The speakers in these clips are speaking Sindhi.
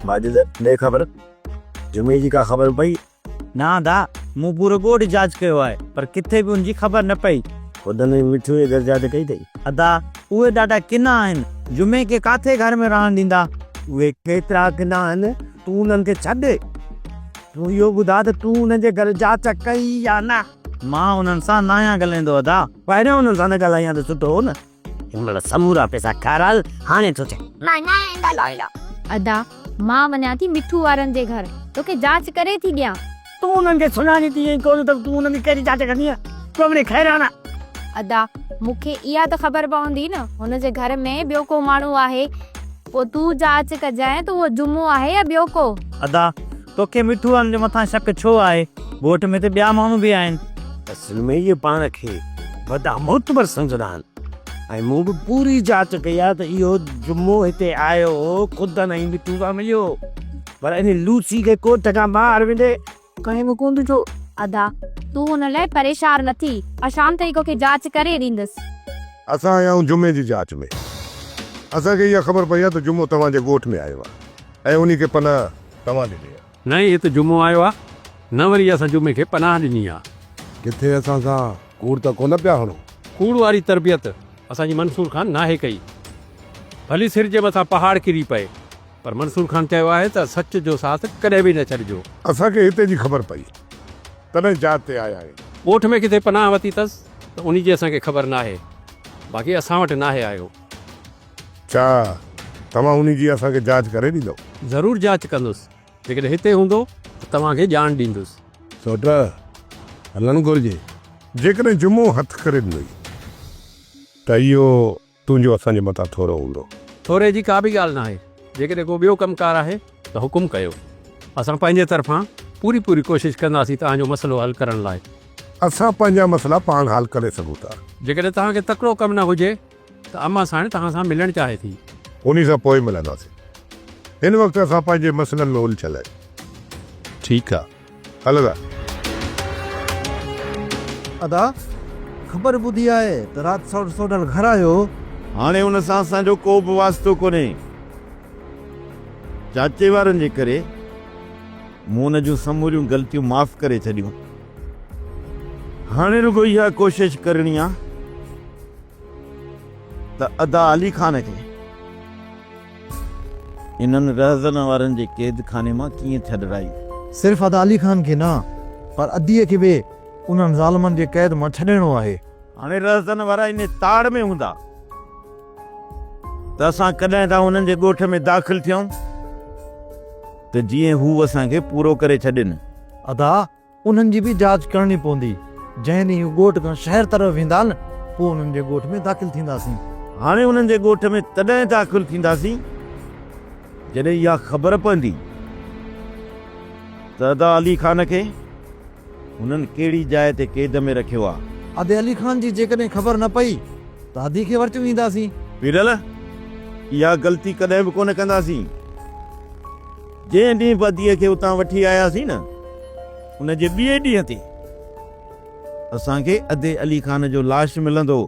ماجد، ڏي خبر، جمعي جي ڪا خبر پئي؟ نه ادا، مون پورو ڳوٺ جاچ ڪيو آهي، پر ڪٿي به ان جي خبر نه پئي. خدن ۽ مٺوء جي گهر جاچ ڪئي اٿئي؟ ادا، اهي ڏاڍا ڪنا آهن، جمعي کي ڪاٿي گهر ۾ رهڻ ڏيندا؟ اهي ڪيترا ڪنا آهن، تون انهن کي ڇڏ. تون اهو ٻڌاء ته تون انهن جي گهر جاچ ڪئي يا نه؟ مان انهن سان ناهيان ڳالهائيندو ادا. پهريان انهن سان نه ڳالهائين ها ته سٺو هو نه. هن مهل سمورا پئسا کاراء، هاڻي ٿو چئين. مان ناهيان ڳالهائيندا. ادا، مان وڃان ٿي مٺو وارن جي گهر، توکي جاچ ڪري ٿي ڏيان. تون انهن کي سڃاڻين ئي ڪونه ته تون انهن جي ڪهڙي جاچ ڪندينء؟ ڪوڙي خيرانا. ادا، مون کي اها ته خبر پوندي نه، هن جي گهر ۾ ٻيو ڪو ماڻهو آهي. پوء تون جاچ ڪجانء ته اهو جمعو آهي يا ٻيو ڪو. ادا، توکي مٺو وارن جي مٿان شڪ ڇو آهي؟ ڳوٺ ۾ ته ٻيا ماڻهو به آهن. اصل ۾ اهي پاڻ کي وڏا معتبر سمجهندا آهن ۽ مون به پوري جاچ ڪئي آهي ته اهو جمعو هتي آيو هو، خدن ۽ مٺو سان مليو هو، پر ان لوسي کي ڳوٺ کان ٻاهر ويندي ڪنهن به ڪونه ڏٺو. ادا، تون ان لاء پريشان نه ٿي، مان شام تائين توکي جاچ ڪري ڏيندس. اسان آيا آهيون جمعي جي جاچ ۾. اسان کي اها خبر پئي آهي ته جمعو توهان جي ڳوٺ ۾ آيو آهي ۽ انهي کي پناهه توهان ڏني آهي. نه ئي هت جمعو آيو آهي، نه وري اسان جمعي کي پناهه ڏني آهي. ڪٿي اسان سان ڪوڙ ته ڪونه پيا هڻو؟ ڪوڙ واري تربيت اسان جي منصور خان ناهي ڪئي. ڀلي سر جي مٿان پهاڙ ڪري پئي، پر منصور خان چيو آهي ته سچ جو ساٿ ڪڏهن به نه ڇڏجو. اسان کي هتي جي خبر پئي، تڏهن جاء تي آيا آهيون. ڳوٺ ۾ ڪٿي پناهه ورتي اٿس ته انهي جي اسان کي خبر ناهي، باقي اسان وٽ ناهي آيو. ڇا توهان انهي جي اسان کي جاچ ڪري ڏيندؤ؟ ضرور جاچ ڪندس، جيڪڏهن هتي هوندو ته توهان کي ڄاڻ ڏيندس. سوٽ، هلڻ گهرجي. جيڪڏهن جمعو هٿ ڪري ڏنئي ته اهو تنهنجو اسان جي مٿان ٿورو هوندو. ٿوري جي ڪا به ڳالهه ناهي. جيڪڏهن ڪو ٻيو ڪم ڪار آهي ته حڪم ڪيو. اسان پنهنجي طرفان پوري پوري ڪوشش ڪنداسين توهان جو مسئلو حل ڪرڻ لاء. اسان پنهنجا مسئلا پاڻ حل ڪري سگهون ٿا. جيڪڏهن توهان کي تڪڙو ڪم نه هجي ته امان ساڻ توهان سان ملڻ چاهي ٿي. انهي سان پوء ملنداسين. هن وقت اسان پنهنجي مسئلن ۾ الجهيل آهيون. ٺيڪ آ. هل ادا. ادا! خبر ٻڌي آهي ته رات سوڍ سوڍل گهر آيو هو. هاڻي ان سان اسان جو ڪو به واسطو ڪونهي. چاچي وارن جي ڪري مون ان جون سموريون غلطيون معاف ڪري ڇڏيون. هاڻي رڳو اها ڪوشش ڪرڻي آ ته ادا علي خان کي انهن رهزن وارن جي قيد خاني مان ڪيئن ڇڏرايون. صرف ادا علي خان کي نه پر اديء کي به انهن ظالمن جي قيد مان ڇڏائڻو آهي. هاڻي رهزن وارا انهي تاڙ ۾ هوندا ته اسان ڪڏهن ٿا انهن جي ڳوٺ ۾ داخل ٿيون ته جيئن هو اسان کي پورو ڪري ڇڏين. ادا! انهن جي به جاچ ڪرڻي پوندي. جنهن ڏينهن هو ڳوٺ کان شهر طرف ويندا نه، پوء انهن جي ڳوٺ ۾ داخل ٿينداسين. هاڻي انهن جي ڳوٺ ۾ تڏهن داخل ٿينداسين، جڏهن اها خبر پوندي ته ادا علي خان کي هنن ڪهڙي جاء تي قيد ۾ رکيو آ. ادي علي خان جي جيڪڏهن خبر نه پئي ته ادي کي ورتيون اينداسين. پيرل، اها غلطي ڪڏهن به ڪونه ڪنداسين. جنهن ڏينهن به اديء کي اتان وٺي آياسين نه، ان جي ٻئي ڏينهن تي اسان کي ادي علي خان جو لاش ملندو.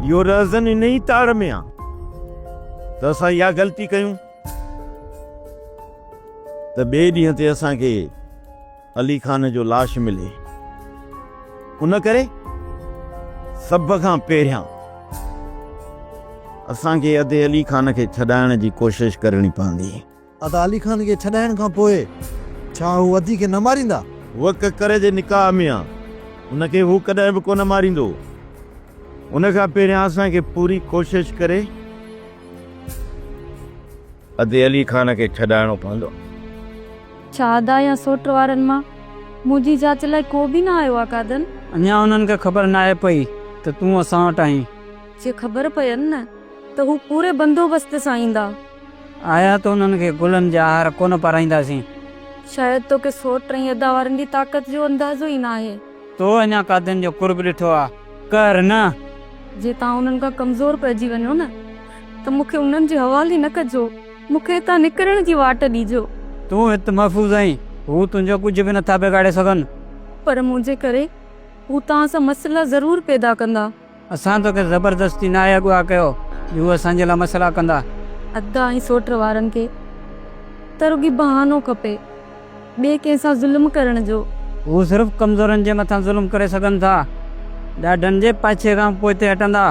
اهو رهزن انهيء تاڙ ۾ آ ته اسان اها غلطي ڪيون ته ٻئي ڏينهن تي اسان کي علي خان جو لاش ملي. ان ڪري سڀ کان پهريان اسان کي ادي علي خان کي ڇڏائڻ جي ڪوشش ڪرڻي پوندي. ادا علي خان کي ڇڏائڻ کان پوء ڇا هو ادي کي نه ماريندا؟ هوء ڪڪر جي نڪاح ۾ آ، ان کي هو ڪڏهن به ڪونه ماريندو. ان کان پهريان اسان کي پوري ڪوشش ڪري ادي علي خان کي ڇڏائڻو پوندو. ڇا ادا يا سوٽ وارن مان منهنجي جاچ لاء ڪو به نه آيو آ قادن؟ اڃا انهن کي خبر ناهي پئي ته تون اسان وٽ آهين. جي خبر پين نه ته هو پوري بندوبست سان ايندا. آيا ته انهن کي گلن جا هار ڪونه پارائينداسين. شايد توکي سوٽ ۽ ادا وارن جي طاقت جو اندازو ئي ناهي. تو اڃا قادن جو قرب ڏٺو آ، قهر نه. جي توهان انهن کان ڪمزور پئجي وڃو نه ته مون کي انهن جي حوالي نه ڪجو. مون کي هتان نڪرڻ جي واٽ ڏجو. تون هت محفوظ آهين. هو تنهنجو ڪجهه به نٿا بگاڙي سگهن. پر منهنجي ڪري هو توهان سان مسئلا ضرور پيدا ڪندا. اسان توکي زبردستي ناهي اغوا ڪيو جو هو اسان جي لاء مسئلا ڪندا. ادا ۽ سوٽ وارن کي ته رڳي بهانو کپي ٻئي ڪنهن سان ظلم ڪرڻ جو. هو صرف ڪمزورن جي مٿان ظلم ڪري سگهن ٿا. ڏاڍن جي پاڇي کان پوئتي هٽندا.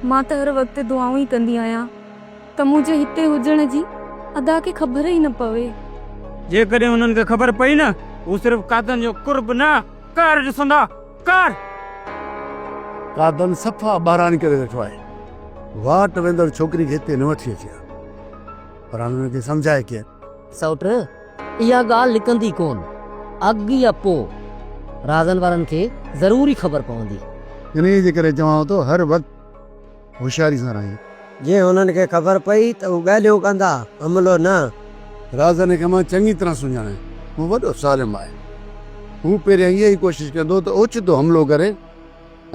مان ته هر وقت دعائون ئي ڪندي آهيان ته منهنجي هتي هجڻ جي ادا کي خبر ئي نه پوي. جيڪڏهن انهن کي خبر پئي نه، هو صرف قادن جو قرب نه، قهر ڏسندا، قهر! قادن صفا ٻاهران ڪري ويٺو آهي. واٽ ويندڙ ڇوڪري کي هتي نه وٺي اچي ها. پر هاڻ هن کي سمجهائي ڪير؟ سئوٽ، اها ڳالهه لڪندي ڪونه. اڳ يا پوء رازن وارن کي ضرور ئي خبر پوندي. انهيء جي ڪري چوانو ٿو هر وقت هوشياري سان رهين. جي هنن کي خبر پئي ته هو ڳالهيون ڪندا، حملو نه. رازن کي مان چڱي طرح سڃاڻان. هو وڏو ظالم آهي. هو پهريان اها ئي ڪوشش ڪندو ته اوچتو حملو ڪري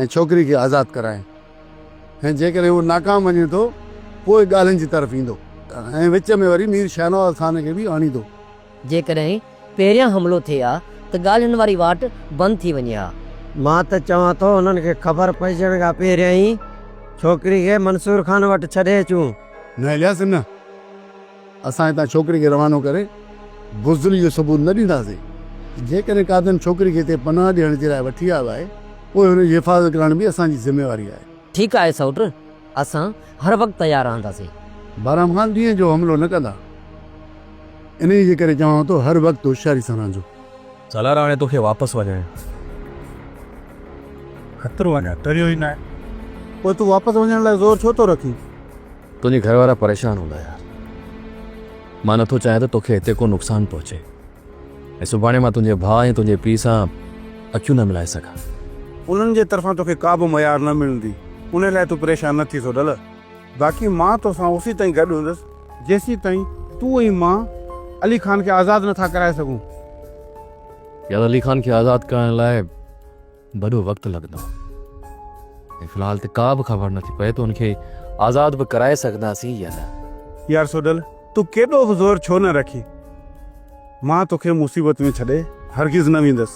۽ ڇوڪري کي آزاد ڪرائي. ۽ جيڪڏهن هو ناڪام وڃي ٿو پوء ڳالهين جي طرف ايندو ۽ وچ ۾ وري مير شاهنواز خان کي به آڻيندو. جيڪڏهن پهريان حملو ٿئي ها ته ڳالهين واري واٽ بند ٿي وڃي ها. مان ته چوان ٿو هنن کي خبر پئجڻ کان پهريان ئي ڇوڪري کي منصور خان وٽ ڇڏي اچون. نه الياس نه. اسان هتان ڇوڪري کي روانو ڪري بزدلي جو ثبوت نه ڏينداسين. جيڪڏهن قادن ڇوڪري کي هتي پناهه ڏيڻ جي لاء وٺي آيو آهي، پوء هن جي حفاظت ڪرڻ به اسان جي ذميواري آهي. ٺيڪ آهي سئوٽ، اسان هر وقت تيار رهنداسين. بهرام خان ڏينهن جو حملو نه ڪندا، انهيء جي ڪري چوانو ٿو هر وقت هوشياري سان رهجو. سالار هاڻي توکي واپس وڃڻ. خطرو اڃا ٽريو ئي ناهي. پوء تون واپس وڃڻ لاء زور ڇو ٿو رکين؟ تنهنجي گهر وارا پريشان هوندا يار. مان نٿو چاهيان ته توکي هتي ڪو نقصان پهچي ۽ سڀاڻي مان تنهنجي ڀاء ۽ تنهنجي پيء سان اکيون نه ملائي سگهان. انهن جي طرفان توکي ڪا به ميار نه ملندي، انهي لاء تون پريشان نه ٿي سوڍل. باقي مان توسان اوسين تائين گڏ هوندس، جيسين تائين تون ۽ مان علي خان کي آزاد نٿا ڪرائي سگهون. يار علي خان کي آزاد ڪرائڻ لاء وڏو وقت لڳندو ۽ في الحال ته ڪا به خبر نٿي پئي ته ان کي آزاد به ڪرائي سگهنداسين يا نه. يار سوڍل تون ڪيڏو به زور ڇو نه رکين مان توکي مصيبت ۾ ڇڏي هرگز نه ويندس.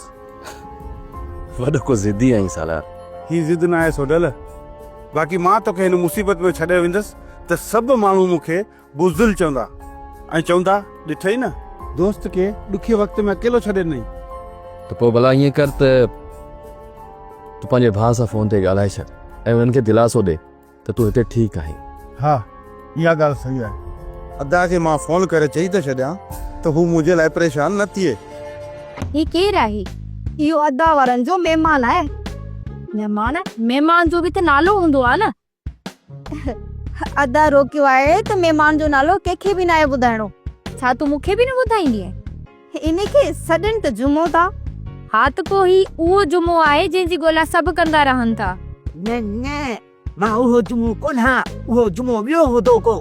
وڏو ڪو ضدي آهين سالار. هي ضد نه آهي سوڍل باقي مان توکي هن مصيبت ۾ ڇڏي ويندس ته سڀ ماڻهو مون کي بزدل چوندا ۽ چوندا، ڏٺئي نه، دوست کي ڏکي وقت ۾ اڪيلو ڇڏي ڏنئي. ته پوء ڀلا ائين ڪر ته تون پنهنجي ڀاء سان فون تي ڳالهائي ڇڏ ۽ انهن کي دلاسو ڏي ته تون هتي ٺيڪ آهين. ها، اها ڳالهه صحيح آهي. ادا کي مان فون ڪري چئي ٿو ڇڏيان ته هو منهنجي لاء پريشان نه ٿئي. هي ڪير آهي؟ اهو ادا وارن جو مهمان آهي. مهمان؟ مهمان جو به ته نالو هوندو آهي نه. ادا روڪيو آهي ته مهمان جو نالو ڪنهن کي به ناهي ٻڌائڻو. ڇا تون مون کي به نه ٻڌائيندينء؟ ان کي سڏين ته جمعو ٿا. ها ته پوء هي اهو جمعو آهي جنهن جي ڳولا سڀ ڪندا رهن ٿا. نه نه مان اهو جمعو ڪونهان، اهو جمعو ٻيو هوندو ڪو.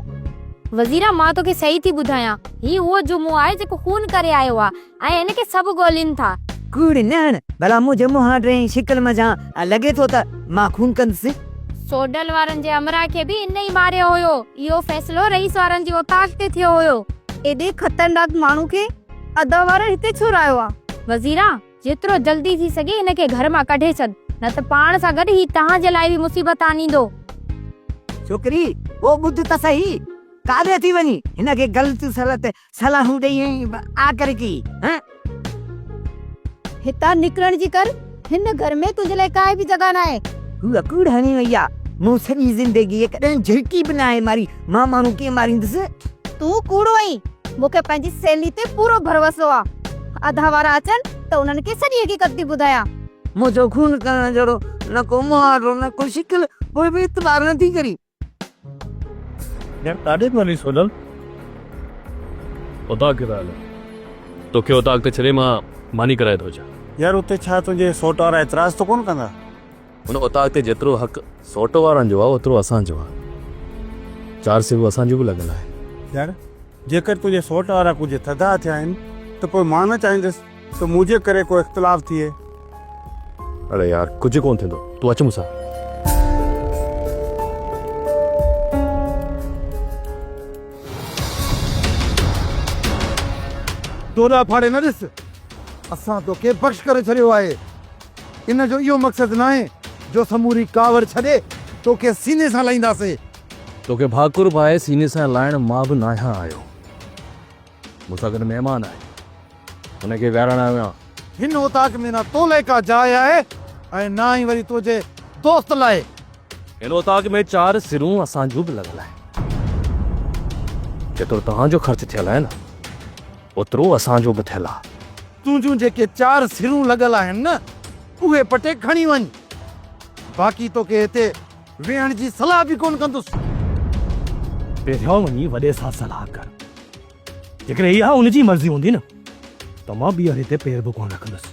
وزيرا مان توکي صحيح ٿي ٻڌايان، هي اهو جمعو آهي جيڪو خون ڪري آيو آهي ۽ هن کي سڀ ڳولين ٿا. ڪوڙ نه هڻ، ڀلا منهنجي منهن ۽ شڪل منجهان لڳي ٿو ته مان خون ڪندس. سوڍل وارن جي امراء کي به ان ئي ماريو هيو. اهو فيصلو رئيس وارن جي اوطاق تي ٿيو هيو. ايڏي خطرناڪ ماڻهو کي ادا وارن هتي ڇو رايو آ؟ وزيرا، جيترو جلدي ٿي سگهي هن کي گهر مان ڪڍي ڇڏ، نه ته پاڻ سان گڏ هي توهان جي لاء به مصيبت آڻيندو. ڇوڪري، او ٻڌ ته سهي، ڪاڏي ٿي وڃين؟ هن کي غلط سلط صلاحون ڏئي ۽ آ ڪري ڪيئي، هان؟ هتان نڪرڻ جي ڪر، هن گهر ۾ تنهنجي لاء ڪائي به جڳهه ناهي. هوء ڪوڙ هڻي وئي آ. مون سڄي زندگيء ڪڏهن جهرڪي به ناهي ماري، مان ماڻهو ڪيئن ماريندس؟ تون ڪوڙو آهين، مون کي پنهنجي سهيلي تي پورو ڀروسو آ. اڌا وارا اچن ته انهن کي سڄي حقيقت ٿي ٻڌايان. منهنجو خون ڪرڻ جهڙو نه ڪو مهاڏو نه ڪو شڪل، پوء به اعتبار نه ٿي ڪرين. يار ڪاڏي پيو هلين سوڍل؟ اوطاق کي ٿا هلون. توکي اوطاق تي ڇڏي مان ماني ڪرائي ٿو اچان. يار اتي ڇا تنهنجي سوٽ وارا اعتراض ته ڪونه ڪندا؟ هن اوطاق تي جيترو حق سوٽ وارن جو آ اوترو اسان جو آ. چار سيون اسان جون به لڳل آهن. يار جيڪر تنهنجي سوٽ وارا ڪجهه ٿڌا ٿيا آهن ته پوء مان نه چاهيندس ته منهنجي ڪري ڪو اختلاف ٿئي. اڙي يار ڪجهه ڪونه ٿيندو تون اچ مون سان. دوڏا ڦاڙي نه ڏس. اسان توکي بخش ڪري ڇڏيو آهي. ان جو اهو مقصد ناهي جو سموري ڪاوڙ ڇڏي توکي سيني سان لائينداسين. توکي ڀاڪر پائي سيني سان لائڻ مان به ناهيان آيو. مون سان گڏ مهمان آهي. هن کي ويهارڻ آيو آهيان. هن اوطاق ۾ نه تو لاء ڪا جاء آهي ۽ نه ئي وري تنهنجي دوست لاء. هن اوطاق ۾ چار سرون اسان جون به لڳل آهن. جيترو توهان جو خرچ ٿيل آهي نه، اوترو اسان جو به ٿيل آهي. تنهنجون جيڪي چار سرون لڳل آهن نه، اهي پٽي کڻي وڃ. باقي توکي هتي ويهڻ جي صلاح به ڪونه ڪندس. پهريان وڃي وڏي سان صلاح ڪر. جيڪڏهن اها ان جي مرضي هوندي نه ته مان ٻيهر هتي پير به ڪونه رکندس.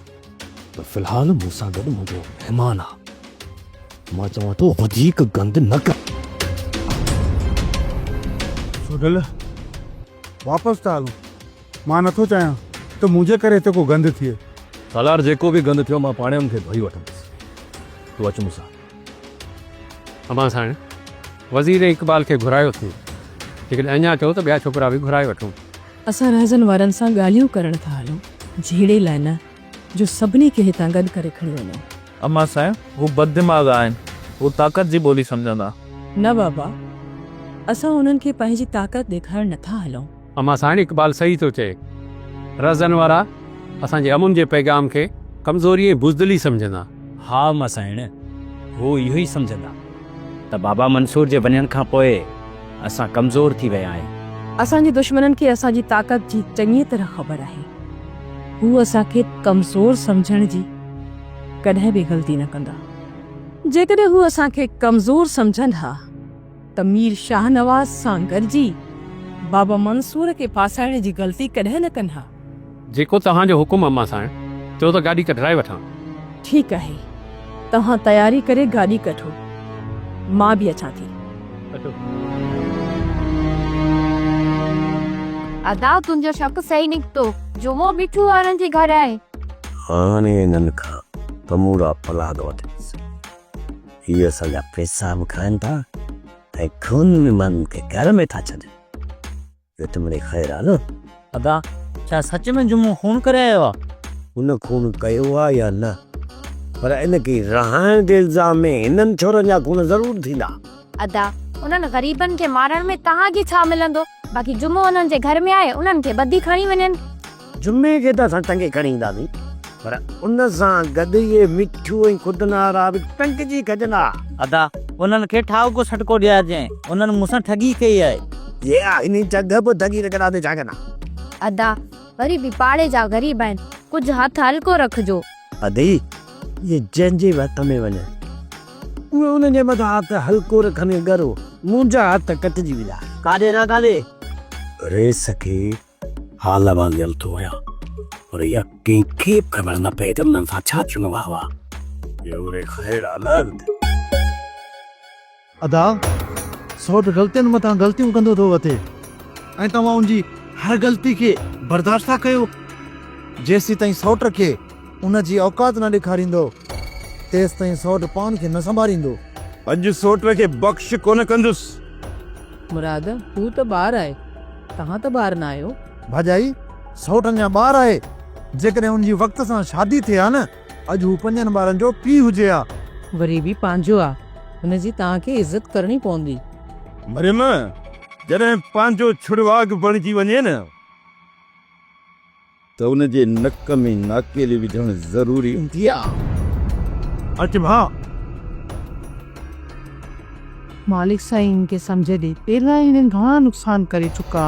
پر في الحال مون سان گڏ منهنجو مهمان آ. مان چوان ٿو وڌيڪ گند نه ڪر. سوڍل، واپس ٿا هلون. مان نٿو چاهيان ته منهنجي ڪري هتي ڪو گند ٿئي. سالار، جيڪو به گند ٿيو مان پاڻهي ان کي ڌوئي وٺندس. تون اچ مون سان. امان سائڻ، وزير ۽ اقبال کي گهرايو اٿئون. جيڪڏهن اڃا چئو ته ٻيا ڇوڪرا به گهرائي وٺون. اسان رهزن وارن سان ڳالهيون ڪرڻ ٿا هلون، جهيڙي لاء نه، جو سڀني کي هتان گڏ ڪري کڻي وڃون. امان سائين، هو بددماغ آهن. هو طاقت جي ٻولي سمجهندا. نه بابا، اسان انهن کي پنهنجي طاقت ڏيکارڻ نه ٿا هلون. امان سائڻ، اقبال صحيح ٿو چئي. رهزن وارا اسان جي امن جي پيغام کي ڪمزوري ۽ بزدلي سمجهندا. ها امان سائڻ، هو اهو ئي سمجهندا ته بابا منصور جي وڃڻ کان پوء اسان ڪمزور ٿي ويا آهيون. اسان جي دشمنن کي اسان جي طاقت جي چڱيء طرح خبر آهي. هو اسان کي ڪمزور سمجهڻ جي ڪڏهن به غلطي نه ڪندا. جيڪڏهن هو اسان کي ڪمزور سمجهن ها ته مير شاهنواز سان گڏجي بابا منصور کي ڦاسائڻ جي غلطي ڪڏهن نه ڪن ها. جيڪو توهان جو حڪم اما سائڻ، چئو ته گاڏي ڪڍرائي وٺان. ٺيڪ آهي، توهان تياري ڪري گاڏي ڪڍو، مان به اچان ٿي. اچو. ادا تنهنجو شڪ صحيح نڪتو، جمعو مٺو وارن جي گهر آهي. هاڻي هنن کان سمورا پلاند وٺندس. هي اسان جا پئسا به کائن ٿا ۽ خون به ماڻهن کي گهر ۾ ٿا ڇڏين. اهو ته مڙئي خير آ نه. ادا ڇا سچ ۾ جمعو خون ڪري آيو آ؟ هن خون ڪيو آ يا نه پر ان کي رهائڻ جي الزام ۾ هنن ڇورن جا خون ضرور ٿيندا. ادا انهن غريبن کي مارڻ ۾ توهان کي ڇا ملندو؟ باقي جمعو انهن جي گهر ۾ آهي انهن کي ٻڌي کڻي وڃن. جمعي کي ته اسان ٽنگي کڻي اينداسين پر ان سان گڏ اهي مٺو ۽ خودنارا به ٽنگجي کڄندا. ادا انهن کي ٺاهوڪو سٽڪو ڏيارجانء، انهن مون سان ٺڳي ڪئي آهي. جي ها انهي جڳهه به ٺڳي رکنداسين ڇا ڪندا. ادا وري به پاڙي جا غريب آهن ڪجهه هٿ هلڪو رکجو. ادي اهي جنهن جي به هٿ ۾ وڃن اهي انهن جي مٿان هٿ هلڪو رکن يا ڳرو منهنجا هٿ ڪٽجي ويندا. ڪاڏي نه ڪاڏي. ريس کي حال احوال ڏيل ٿو آهيان پر اها ڪنهن کي به خبر نه پئي ته انهن سان ڇا ٿيڻو آهي. اهو خير آ نه. ادا سوٽ غلطين مٿان غلطيون ڪندو ٿو وتي ۽ توهان ان جي هر غلطي کي برداشت ٿا ڪيو. جيسيتائين سوٽ کي ان جي اوقات نه ڏيکاريندو تيستائين سوٽ پاڻ کي نه سنڀاريندو. اڄ سوٽ کي بخش ڪونه ڪندس. مراد، هو ته ٻار آهي، توهان ته ٻار نه آهيو. ڀاڄائي، سوٽ اڃا ٻار آهي، جيڪڏهن ان جي وقت سان شادي ٿئي ها نه، اڄ هو پنجن ٻارن جو پيء هجي ها. وري به پنهنجو آ، هن جي توهان کي عزت ڪرڻي پوندي. مريم، جڏهن پنهنجو ڇڙواڳ بڻجي وڃي نه، ته ان جي نڪ ۾ ناڪيلي وجهڻ ضروري هوندي آ. اچ ڀاء. مالڪ سائين هن کي سمجهه ڏي. پهريان ئي هنن گهڻا نقصان ڪري چڪا.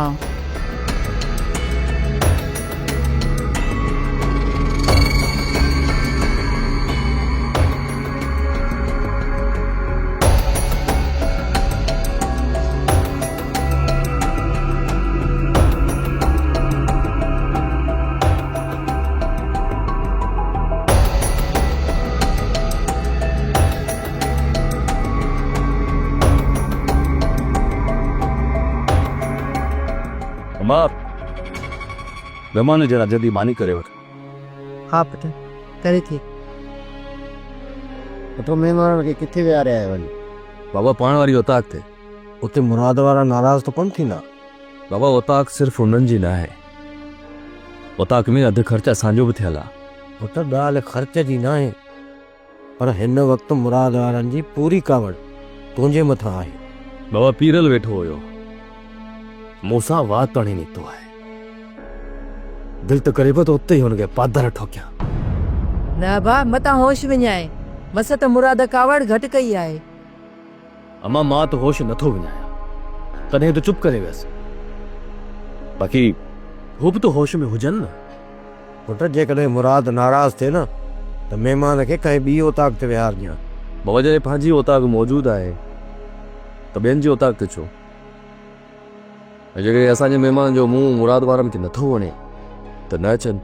اما، مهمان جي لاء جلدي ماني ڪري وٺ. ها پٽ، ڪري ٿي. پٽ مهمانن کي ڪٿي ويهاري آيو آهين؟ بابا پاڻ واري اوطاق تي. اتي مراد وارا ناراض ته ڪونه ٿيندا؟ بابا اوطاق صرف انهن جي ناهي. اوطاق ۾ اڌ خرچ اسان جو به ٿيل آ. پٽ ڳالهه خرچ جي ناهي پر هن وقت مراد وارن جي پوري ڪاوڙ تنهنجي مٿان آهي. بابا پيرل ويٺو هيو. مون سان وات هڻي نڪتو آهي. دل ته ڪري پيو ته اتي ئي هن کي پادر ٺوڪيان. نه ابا، متان هوش وڃائين. مس ته مراد ڪاوڙ گهٽ ڪئي آهي. امان مان ته هوش نٿو وڃايان. تڏهن ته چپ ڪري ويس. باقي هو به ته هوش ۾ هجن نه. پٽ جيڪڏهن مراد ناراض ٿئي نه ته مهمان کي ڪنهن ٻي اوطاق تي ويهارجان. بابا جڏهن پنهنجي اوطاق موجود آهي ته ٻين جي اوطاق تي ڇو؟ ۽ جيڪڏهن اسان جي مهمان جو منهن مراد وارن کي نٿو وڻي ته نه اچن.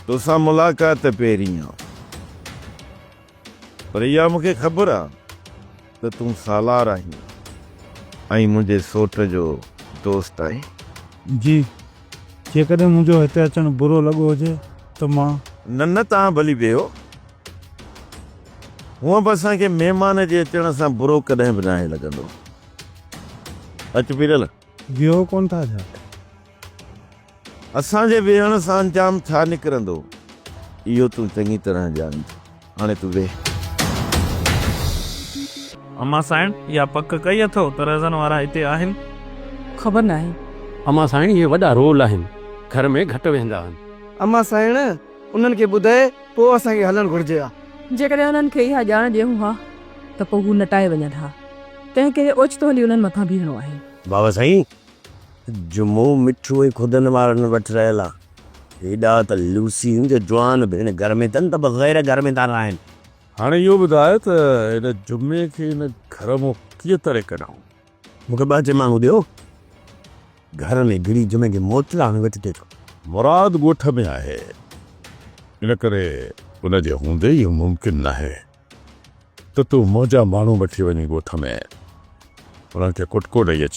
توسان ملاقات پهرين آ. پر اها مون کي خبر آ ته تون سالار آهين ۽ منهنجي سوٽ جو دوست آهين. جي، جيڪڏهن منهنجو هتي اچڻ برو لڳو هجي ته مان. نه نه توهان ڀلي ويهو. هونء به اسان کي مهمان جي اچڻ سان برو ڪڏهن به ناهي لڳندو. اچ پيرل. ويهو ڪونه ٿا ڇا؟ اسان جي ويهڻ سان انجام ڇا نڪرندو، اهو تون چڱي طرح ڄاڻين ٿو. هاڻي تون ويهه. امان سائڻ، اها پڪ ڪئي اٿو ته رهزن وارا هتي آهن؟ خبر ناهي. امان سائڻ، اهي وڏا رول آهن، گهر ۾ گهٽ ويهندا آهن. امان سائڻ، انهن کي ٻڌائي پوء اسان کي هلڻ گهرجي ها. جيڪڏهن انهن کي اها ڄاڻ ڏيون ها ته پوء هو نٽائي وڃن ها. تنهن ڪري اوچتو هلي انهن مٿان بيهڻو آهي. بابا سائين، جمعو مٺو ۽ خدن وارن وٽ رهيل آ. هيڏا ته لوسي هن جو جوان ڀيڻ گهر ۾ اٿن ته به غير گهر ۾ ٿا رهائن. هاڻي اهو ٻڌاء ته هن جمعي کي هن گهر مان ڪيئن تڙي ڪڍون؟ مون کي ٻه ٽي ماڻهو ڏيو. گهر ۾ گهڙي جمعي کي موچڙا هڻي وٺجي ٿو. مراد ڳوٺ ۾ آهي، ان ڪري ان جي هوندي اهو ممڪن ناهي. ته تون منهنجا ماڻهو وٺي وڃي ڳوٺ ۾ انهن کي ڪٽڪو ڏئي اچ.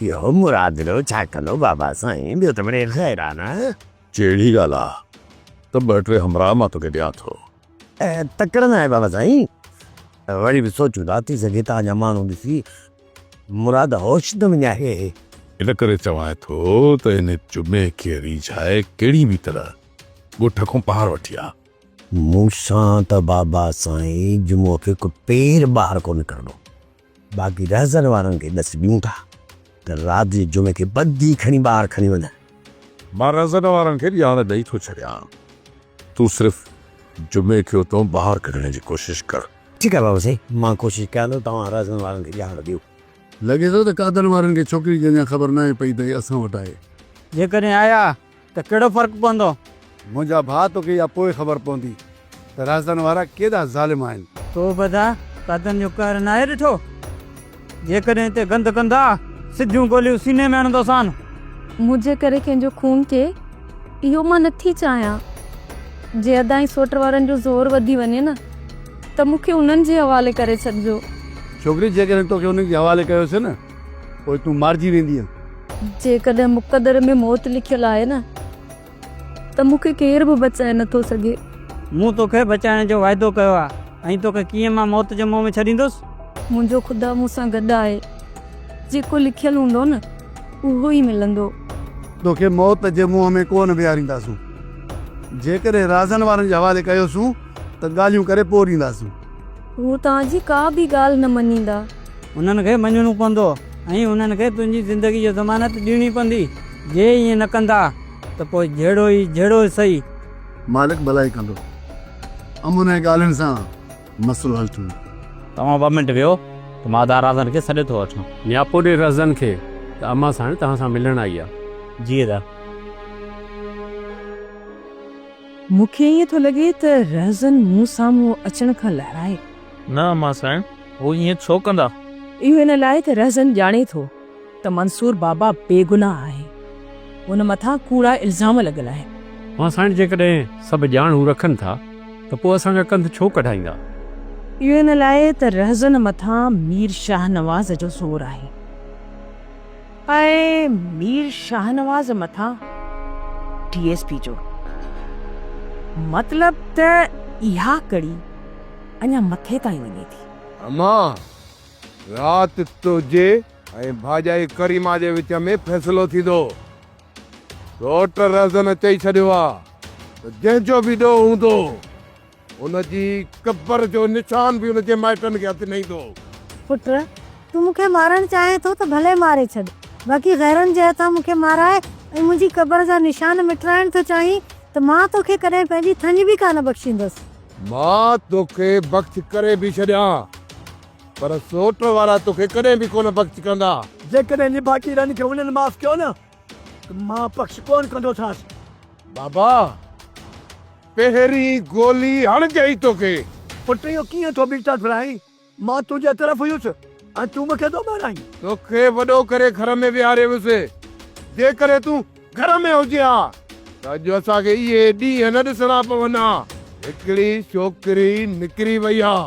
اهو مرادڙو ڇا ڪندو بابا سائين، ٻيو ته مڙئي خير آ نه. جهڙي ڳالهه آ ته ٻه ٽي همراهه مان توکي ڏيان ٿو. تڪڙ ناهي بابا سائين، وري به سوچون ٿا، ٿي سگهي توهان جا ماڻهو ڏسي مراد هوش نه وڃائي. ان ڪري چوانء ٿو ته ان جمعي کي ريجهائي ڪهڙي به طرح ڳوٺ کان ٻاهر وٺي آ. مون سان ته بابا سائين جمعو کي ڪو پير ٻاهر ڪونه ڪرڻو. باقي رهزن وارن کي ڏس ڏيون ٿا ته رات جي جمعي کي ٻڌي کڻي ٻاهر کڻي وڃن. مان رهزن وارن کي ڄاڻ ڏئي ٿو ڇڏيان. تون صرف جمعي کي اتان ٻاهر ڪڍڻ جي ڪوشش ڪر. ٺيڪ آهي بابا سائين، مان ڪوشش ڪيان ٿو، توهان رهزن وارن کي ڄاڻ ڏيو. لڳي ٿو ته قادن وارن کي ڇوڪري جي اڃا خبر ناهي پئي ته هي اسان وٽ آهي. جيڪڏهن آيا ته ڪهڙو فرق پوندو؟ منهنجا ڀاء توکي اها پوء خبر پوندي ته رازدان وارا ڪيڏا ظالم آهن. تو ٻڌاء قادن جو قهر ناهي ڏٺو؟ جيڪڏهن هتي گند ڪندا سڌيون گوليون سيني ۾ هڻندوسان. منهنجي ڪري ڪنهن جو خون ٿئي اهو مان نٿي چاهيان. جي ادا ۽ سوٽ وارن جو زور وڌي وڃي نه ته مون کي انهن جي حوالي ڪري ڇڏجو. ڇوڪري جيڪڏهن توکي انهن جي حوالي ڪيوسين نه پوء تون مارجي ويندينء. جيڪڏهن مقدر ۾ موت لکيل آهي نه ته مون کي ڪير به بچائي نه ٿو سگهي. مون توکي بچائڻ جو واعدو ڪيو آهي ۽ توکي ڪيئن مان موت جي منهن ۾ ڇڏيندس؟ منهنجو خدا مون سان گڏ آهي. جيڪو لکيل هوندو نه اهو ئي ملندو. توکي موت جي منهن ۾ ڪو نه ويهارينداسون. جيڪڏهن رازن وارن جي حوالي ڪيوسون ته ڳالهيون ڪري پوء ڏينداسون. هو توهان جي ڪا به ڳالهه نه مڃيندا. انهن کي مڃڻو پوندو ۽ انهن کي تنهنجي زندگي جي ضمانت ڏيڻي پوندي. جي ائين نه ڪندا ته پوء جهيڙو ئي جهيڙو سهي. مالڪ ڀلائي ڪندو. امن ۽ ڳالهين سان مسئلو حل ٿيندو. توهان ٻه منٽ ويهو ته مان ادا رازن کي سڏي ٿو وٺان. نياپو ڏي رازن کي ته امان ساڻ توهان سان ملڻ آئي آ. جي ادا. مون کي ائين ٿو لڳي ته رهزن مون سامهون اچڻ کان لهرائي. نه امان سائڻ، هو ائين ڇو ڪندا؟ اهو ان لاء ته رهزن ڄاڻي ٿو ته منصور بابا بيگناهه آهي. هن مٿان ڪوڙا الزام لڳل آهن. امان سائڻ جيڪڏهن سڀ ڄاڻ هو رکن ٿا ته پوء اسان کان ڪنڌ ڇو ڪڍائيندا؟ اهو ان لاء ته رهزن مٿان مير شاهنواز جو زور آهي. ۽ مير شاهنواز مٿان ڊي ايس پي جو. مطلب ته اها ڪڙي اڃا مٿي تائين وڃي ٿي. امان، رات تنهنجي ۽ ڀاڄائي ڪريما جي وچ ۾ فيصلو ٿيندو. سوٽ رهزن چئي ڇڏيو آ ته جنهن جو به ڏوهه هوندو، ان جي قبر جو نشان به ان جي مائٽن کي هٿ نه ايندو. پٽ، تون مون کي مارڻ چاهين ٿو ته ڀلي ماري ڇڏ، باقي غيرن جي هٿان مون کي مارائي ۽ منهنجي قبر جا نشان مٽرائڻ ٿو چاهين ته مان توکي ڪڏهن پنهنجي ٿڃ به ڪانه بخشيندس. مان توکي بخش ڪري به ڇڏيان، پر سوٽ وارا توکي ڪڏهن به ڪونه بخش ڪندا. جيڪڏهن نڀاڳي رن کي هنن معاف ڪيو نه ته مان بخش ڪونه ڪندوسانس. بابا! پهرين گولي هڻجئي توکي. پٽ اهو ڪيئن ٿو ٻيٽا ڦرائين؟ مان تنهنجي طرف هيس ۽ تون مون کي ٿو مارائين. توکي وڏو ڪري گهر ۾ ويهاري هيس. جيڪڏهن تون گهر ۾ هجين ها ته اڄ اسان کي اهي ڏينهن نه ڏسڻا پون ها. هڪڙي ڇوڪري نڪري وئي ها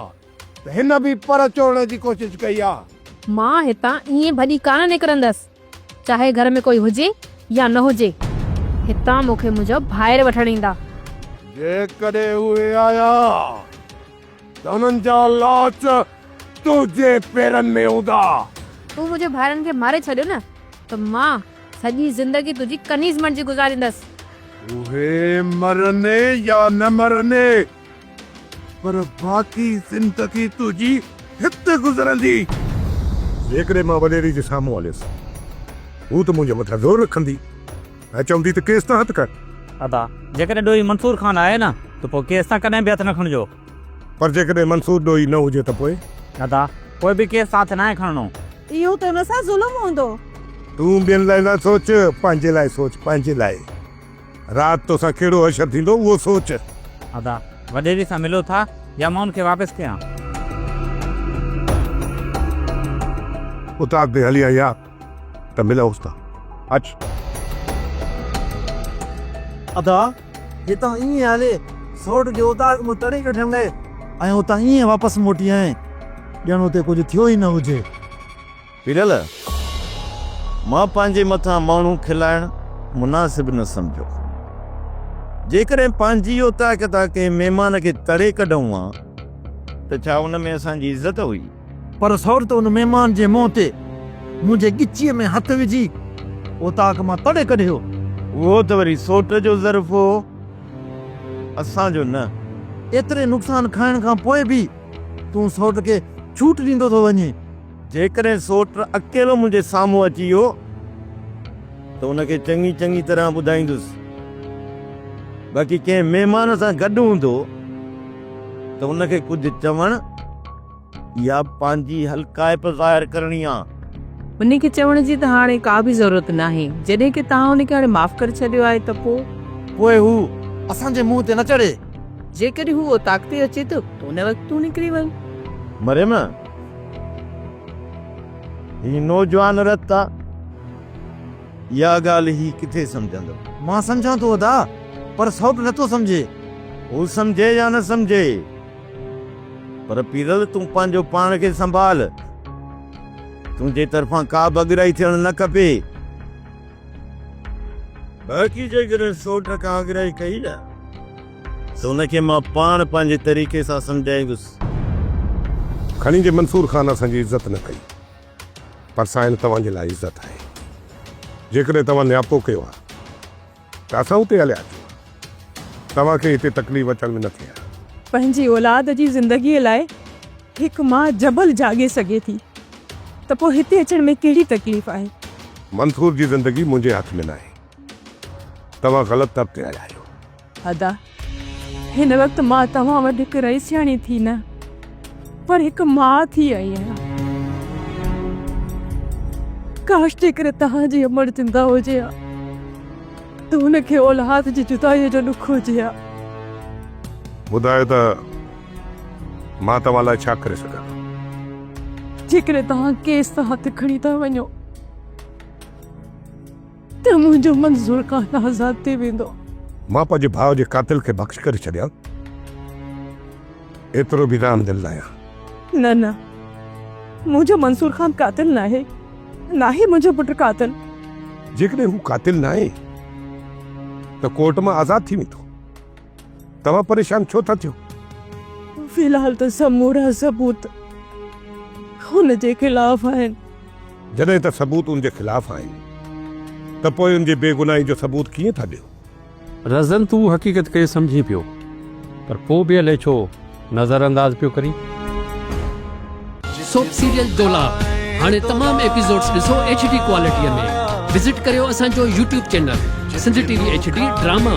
ته هن به پر چورڻ جي ڪوشش ڪئي ها. مان هتان ائين ڀڄي ڪانه نڪرندس. چاهي گهر ۾ ڪوئي هجي يا نه هجي، هتان مون کي منهنجا ڀائر وٺڻ ايندا. جيڪڏهن اهي آيا ته انهن جا لاش تنهنجي پيرن ۾ هوندا. تون منهنجي ڀائرن کي ماري ڇڏيو نه ته مان سڄي زندگي تنهنجي ڪنيز بڻجي گذاريندس. اهي مرن يا نه مرن، پر باقي زندگي تنهنجي هت گذرندي. جيڪڏهن مان وڏيري جي سامهون هليس، هوء ته منهنجي مٿان زور رکندي ۽ چوندي ته ڪيس تان هٿ کڻ. ادا، جيڪڏهن ڏوهي منصور خان آهي نه ته پوء ڪيس تان ڪڏهن به هٿ نه کڻجو. پر جيڪڏهن منصور ڏوهي نه هجي ته پوء؟ ادا، پوء به ڪيس تان هٿ ناهي کڻڻو. اهو ته ان سان ظلم هوندو. تون ٻين لاء نه سوچ، پنهنجي لاء سوچ، پنهنجي لاء. رات توسان ڪهڙو حشر ٿيندو اهو سوچ. ادا، وڏيري سان ملو ٿا يا مان ان کي واپس ڪيان؟ اوطاق تي هلي آئي آ ته ملئوس ٿا. اچ. ادا، هتان ائين هلي سوٽ جي اوطاق مان تڙي ڪڍڻ لاء ۽ اتان ائين واپس موٽي آئين ڄڻ اتي ڪجهه ٿيو ئي نه هجي. پيرل، مان پنهنجي مٿان ماڻهو کلائڻ مناسب نه سمجهيو. جيڪڏهن پنهنجي اوطاق تان ڪنهن مهمان کي تڙي ڪڍون ها ته ڇا ان ۾ اسان جي عزت هئي؟ پر سئوٽ ته ان مهمان جي منهن تي منهنجي ڳچيء ۾ هٿ وجهي اوطاق مان تڙي ڪڍيو. اهو ته وري سئوٽ جو ظرف هو، اسان جو نه. ايتري نقصان کائڻ کان پوء به تون سئوٽ کي ڇوٽ ڏيندو ٿو وڃين. جيڪڏهن سوٽ اڪيلو منهنجي سامهون اچي ويو ته ان کي چڱي چڱي طرح ٻڌائيندس. باقي ڪنهن مهمان سان گڏ هوندو ته ان کي ڪجهه چوڻ يا پنهنجي هلڪائپ ظاهر ڪرڻي آ. ان کي چوڻ جي ته هاڻي ڪا به ضرورت ناهي. جڏهن ڪه توهان ان کي هاڻي معاف ڪري ڇڏيو آهي ته پوء. پوء هو اسان جي منهن تي نه چڙهي. جيڪڏهن هو اوطاق تي اچي ٿو ته ان وقت تون نڪري وڃ. مريم! هي نوجوان رت آ، اها ڳالهه هي ڪٿي سمجهندو؟ مان سمجهان ٿو ادا، پر سئوٽ نٿو سمجهي. هو سمجهي يا نه سمجهي، پر پيرل تون پنهنجو پاڻ کي سنڀال. تنهنجي طرفان ڪا به اڳرائي ٿيڻ نه کپي. باقي جيڪڏهن سئوٽ ڪا اڳرائي ڪئي نه. ته ان کي مان پاڻ پنهنجي طريقي سان سمجهائيندس. کڻي جي منصور خان اسان جي عزت نه ڪئي پر سائين توهان جي لاء عزت آهي. جيڪڏهن توهان نياپو ڪيو ها ته اسان اتي هليا اچون ها. توهان کي هتي تڪليف اچڻ ۾ نه ٿئي ها. پنهنجي اولاد جي زندگيء لاء هڪ ماء جبل جهاڳي سگهي ٿي ته پوء هتي اچڻ ۾ ڪهڙي تڪليف آهي؟ منصور جي زندگي منهنجي هٿ ۾ ناهي. توهان غلط در تي آيا آهيو. ادا، هن وقت مان توهان وٽ هڪ رئيسياڻي ٿي نه پر هڪ ماء ٿي آئي آهيان. ڪاش جيڪڏهن توهان جي امڙ زنده هجي ها ته هن کي اولاد جي جدائيء جو ڏک هجي ها. ٻڌايو ته مان توهان لاء ڇا ڪري سگهان ٿو؟ جيڪڏهن توهان ڪيس تان هٿ کڻي ٿا وڃو ته منهنجو منظور خان آزاد ٿي ويندو. مان پنهنجي ڀاء جي قاتل کي بخش ڪري ڇڏيان، ايترو به رحم دل ناهيان. نه نه، منهنجو منصور خان قاتل ناهي، ناهي منهنجو پٽ قاتل. جيڪڏهن هو قاتل ناهي ته ڪورٽ مان آزاد ٿي ويندو. توهان پريشان ڇو ٿا ٿيو؟ في الحال ته سمورا ثبوت هن جي خلاف آهن. جڏهن ته ثبوت ان جي خلاف آهن ته پوء ان جي بيگناهي جو ثبوت ڪيئن ٿا ڏيو؟ رزن تون حقيقت کي سمجهين پيو پر پوء به الائي ڇو نظر انداز پيو ڪرين. سوپ سيريل دولاب هاڻي تمام ايپيسوڊز ڏسو ايڇ ڊي ڪوالٽي ۾ وزٽ ڪريو اسان جو YouTube channel Sindh T V H D drama.